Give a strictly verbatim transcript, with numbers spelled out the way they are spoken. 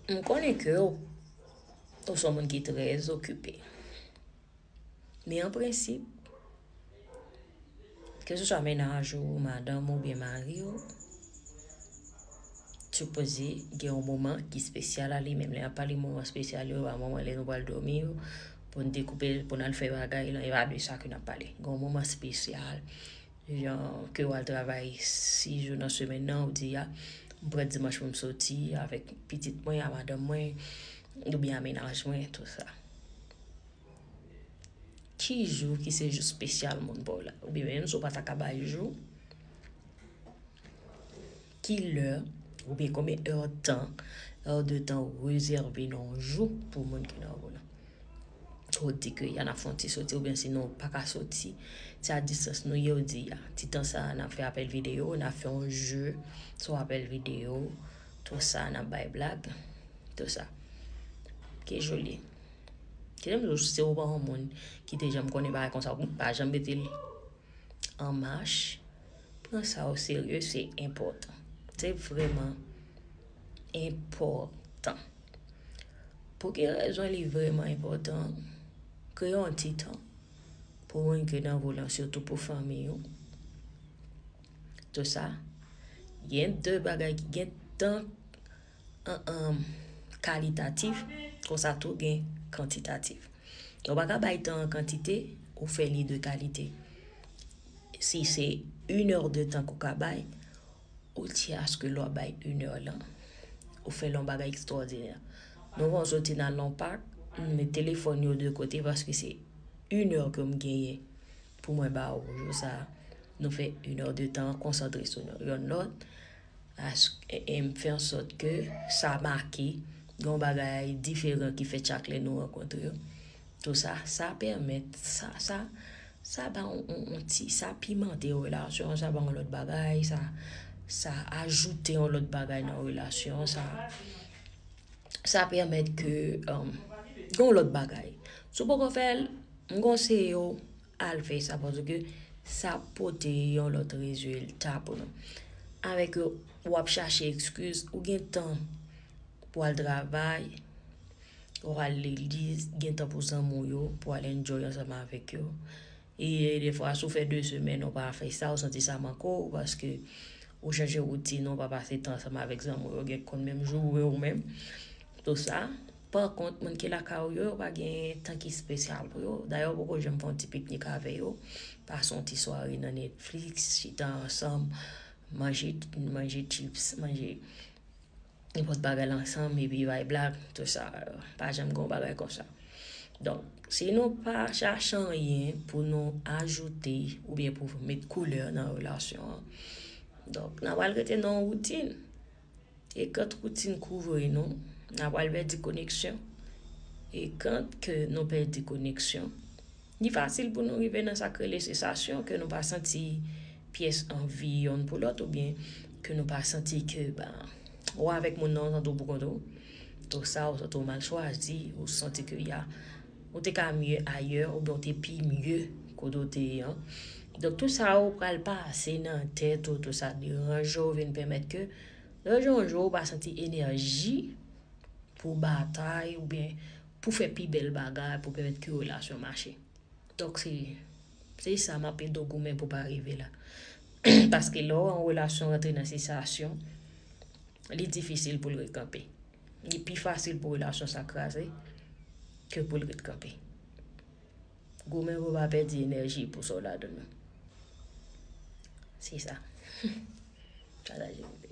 M konnen ke w, ou se yon moun ki trè okipe. Men an prensip, keseswa mennaj ou, madanm ou oubyen mari w, sipoze gen yon moman ki espesyal a li menm. Lè n ap pale moman espesyal yo, a moman lè nou pral dòmi yo, pou n dekoupe, pou n al fè bagay lan, e pa de sa ke n ap pale. Gen yon moman espesyal, jan ke w al travay sis jou nan semèn nan, ou di, a, m pran dimanch pou m soti avèk pitit mwen, a madanm mwen, oubyen a mennaj mwen, tou sa. Ki jou ki se jou espesyal moun pa w la? Oubyen menm si w pa ta ka bay jou, ki lè, oubyen konbyen èdtan, èdtan ou rezève nan yon jou pou moun ki nan ou la? Ou di ke y a n ap fè yon ti soti, oubyen si nou pa ka soti, se a distans nou ye, ou di a, ti tan sa a, n ap fè apèl videyo, n ap fè yon je sou apèl videyo, tou sa, n ap bay blag, tou sa. Ki joli. Ki menm jou, si w pa yon moun ki te janm konnen bagay konsa, ou pa janm mete l an mach, pran sa o serye, se enpòtan. Se vrèman enpòtan. Pou ki rezon li vrèman enpòtan? Kreye yon ti tan pou moun ki nan ou la, sitou pou fanmi w. Tou sa. Gen de bagay ki gen tan an, an kalitatif, konsa tou gen kantitatif. Ou pa ka bay tan an kantite, ou fè li de kalite. Si se une heure de temps ke w ka bay, ou tye aske lè w ap bay une heure lan, ou fè l yon bagay ekstwòdinè. Nou wè w soti nan yon pak, m met telefòn yo de kote paske se une heure ke m genyen pou mwen ba ou jou sa a. Nou fè une heure de temps konsantre sou nou, yonn lòt. As-, e, e m fè an sòt ke sa make gen yon bagay diferan ki fèt chak lè nou rankontre yo. Tou sa, sa pèmèt, sa, sa, sa ba yon, yon, yon ti, sa pimante relasyon an, sa ba yon lòt bagay, sa, sa ajoute yon lòt bagay nan relasyon an, sa, sa pèmèt ke, um, gen yon lòt bagay. Si w poko fè l, m konseye w al fè sa, paske sa pote yon lòt rezilta pou nou. Avèk yo, w ap chache ekskiz, ou gen tan pou al travay, ou al legliz, gen tan pou zanmi w yo, pou al enjoy ansanm avèk yo. E defwa, si w fè de semèn, ou pa fè sa, ou santi sa manke w, paske ou chanje woutin, ou pa pase tan ansanm avèk zanmi w yo, gen konn menm jou ou menm. Tou sa. Pa kont, moun ki lakay ou yo, yo pa gen tan ki espesyal pou yo. Dayè, ou poko janm fè yon ti piknik avè yo. Pase yon ti sware nan Netflix, chita ansanm, manje, manje chips, manje nenpòt bagay la ansanm, epi bay blag, tou sa. Pa janm gen yon bagay konsa. Donk, si nou pa chache anyen pou nou ajoute oubyen pou met koulè nan relasyon an, donk, n a pral rete nan yon woutin. E kan woutin kouvri nou, n a pral pèdi koneksyon. E kan ke nou pèdi koneksyon, li fasil pou nou rive nan sa k rele sesasyon, ke nou pa santi pyès anvi yonn pou lòt, oubyen ke nou pa santi ke, ben, ou avèk moun nan, ou santi w pou kont ou. Tou sa, ou santi w mal chwazi, ou santi ke y a, ou te ka mye ayè, oubyen ou te pi mye kote w te ye an. Donk, tou sa ou pral pase nan tèt ou, tou sa deranje w, vin pèmèt ke lè yon jou ou pa santi enèji pou batay oubyen pou fè pi bèl bagay pou pèmèt ke relasyon mache. Donk, se, se sa m ap ede w goumen pou pa rive la. Paske lè w an relasyon rantre nan sesasyon, li difisil pou l rekanpe. Li pi fasil pou relasyon sa kraze ke pou l ret kanpe. Goumen pou pa pèdi enèji pou sa w ladan nan. Se sa. Pataje videyo.